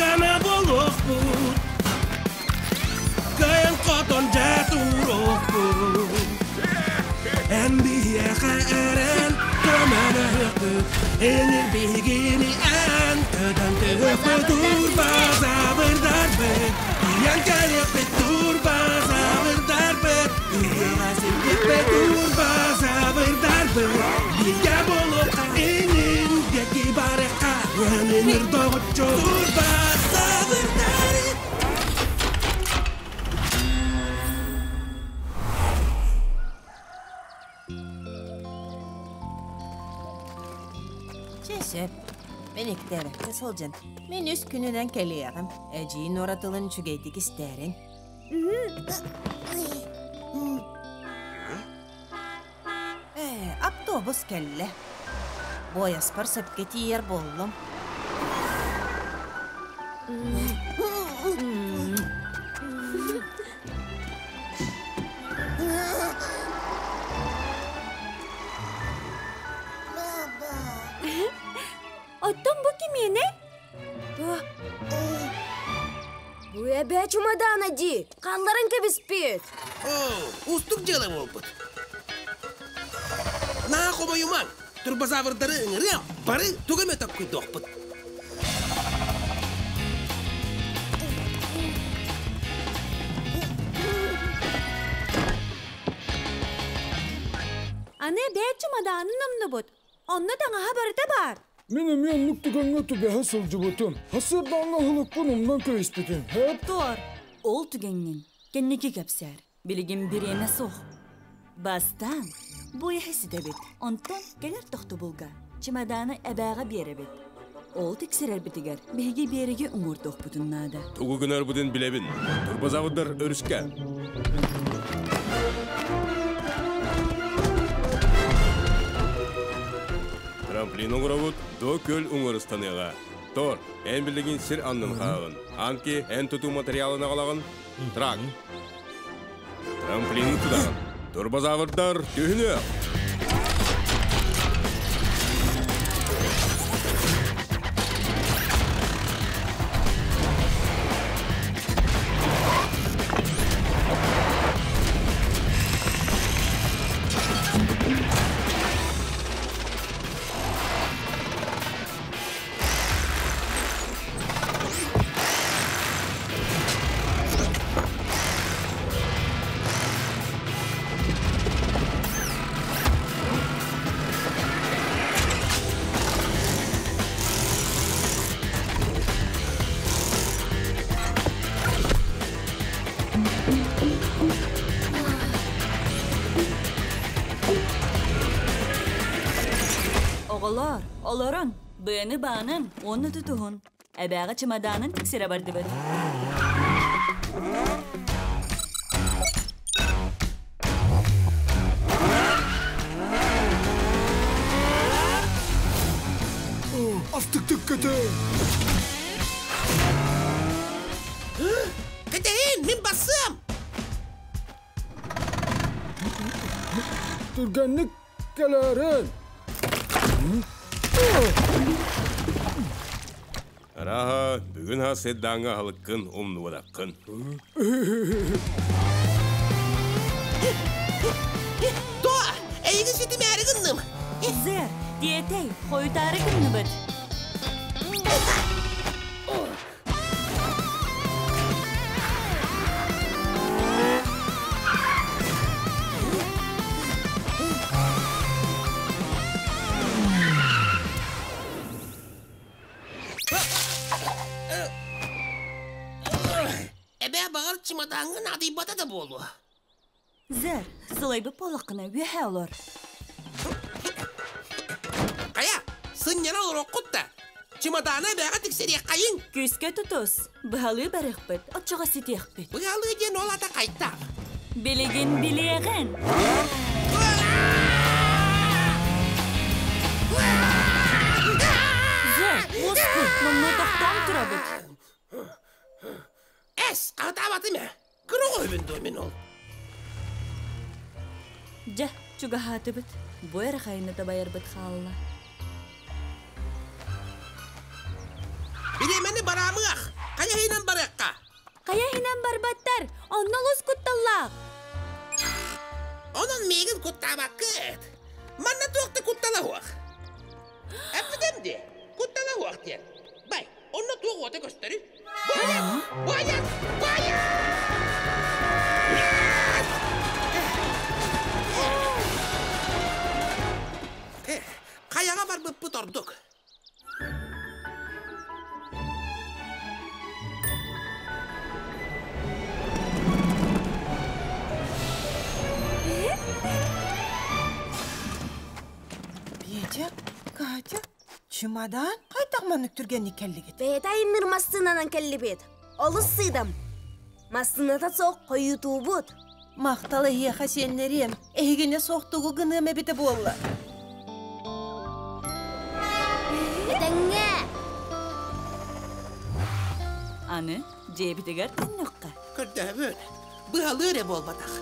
Күүс-көмө буолуохпут, Кыайан-хотон дьэ туруохпут. Эн биһиэхэ эрэн көмөлөһүөхпүт, Энир биһигини эн көтөн түһүөхпүт. Турбазаврдарбыт, тиийэн кэлиэхпит. Турбазаврдарбыт, ыһыаҕа сирдиэхпит. Турбазаврдарбыт, бииргэ буолуохха, инин диэки барыахха, Өнүнүр доҕоччу турбазаврдар. Чэ сөп. Мин иктээбэккэ сылдьан, мин үс күнүнэн кэлиэҕим. Эдьиий Нора тылын үчүгэйдик истээриҥ. Ээ, автобус кэллэ. Буойаспар сөпкө тиийэр буоллум. Оттон бу кимиэнэй? Бу эбээ чумадаана дии, хаалларан кэбиспит. Оо, уустук дьыала буолбут. Наа хомойумаҥ, турбозаврдары ыҥырыам, бары тугу эмэ токкуйдуохпут. Аны эбээ чумадаанын умнубут. Онно таҥаһа барыта баар. Мин эмиэ оннук түгэҥҥэ түбэһэ сылдьыбытым. Сарсыардааҥҥы аһылыкпын умнан кэбиспитим. Тор. Ол түгэҥҥин кэнники кэпсээр. Билигин бириэмэ суох. Бастаан бу иһи ситэбит, онтон кэлэр тохтобулга чемоданы эбээҕэ биэрэбит. Ол тиксэрэрбитигэр биһиги биэрэги уҥуордуохпутун наада. Тугу гынарбытын билэбин. Турбозаврдар өрүскэ. Трамплин оҥоробут, до көл уҥуорустаныаҕа. Тор, эн билигин сир аннын хааҕын. Анки, эн тутуу материалын аҕалаҕын. Трак. Трамплины тутаҕын. Турбозаврдар түһүнүөх! Оҕолор, олорун, быаны баанын уонна тутуһун. Эбээҕэ чымадаанын тиксэрэ бардыбыт. Астыктык көтөр! Кэтэһин, мин бассыам! Түргэнник кэлээрин! Арааһа, бүгүн хас седдааҥҥа аһылыккын умнубатаххын. Туо, эйигин ситимээри гынным. Зер, диэтэй, хойутаары гынныбыт. Эбээ баҕар чымадаҥҥын адыйбата да буолуо. Зер, сылайбыт буоллаххына үөһэ олор. Хайа, сынньана олороххут да? Чымадааны эбээҕэ тиксэриэххэйиҥ. Күүскэ тутус, быһалыы барыахпыт, оччоҕо ситиэхпит. Быһалыы диэн ол ата хайтах. Билигин билиэҕин. Зер, уоскуй, номнуо тохтоон турабыт. Эс, хаһытаабатым ээ. Кыра оҕо үбүн дуо мин ол? Дьэ, чугаһаатыбыт. Бу эрэ хайыны табайарбыт хаалла. Бириэмэни бараамыах! Сатаабаккыт. Манна туох да куттала суох. Эппитим дии, куттала суох диэн. Бай, онно туох уота көстөрүй? Буойас! Буойас! Буойас! Хайаҕа барбыппыт ордук. Петя, Катя, чемодан хайдах маннык түргэнник кэллигит? Бэйэтэ айымныр массыынанан кэллибит. Олус сыыдам. Массыыната суох хойутуубут. Махтал эһиэхэ сиэннэриэм. Эһигини суохтугу гыныам эбитэ буолла. Этэҥҥэ! Аны дьиэбитигэр төннүөххэ. Көрдөһөбүн, быһалыы эрэ буолбатах.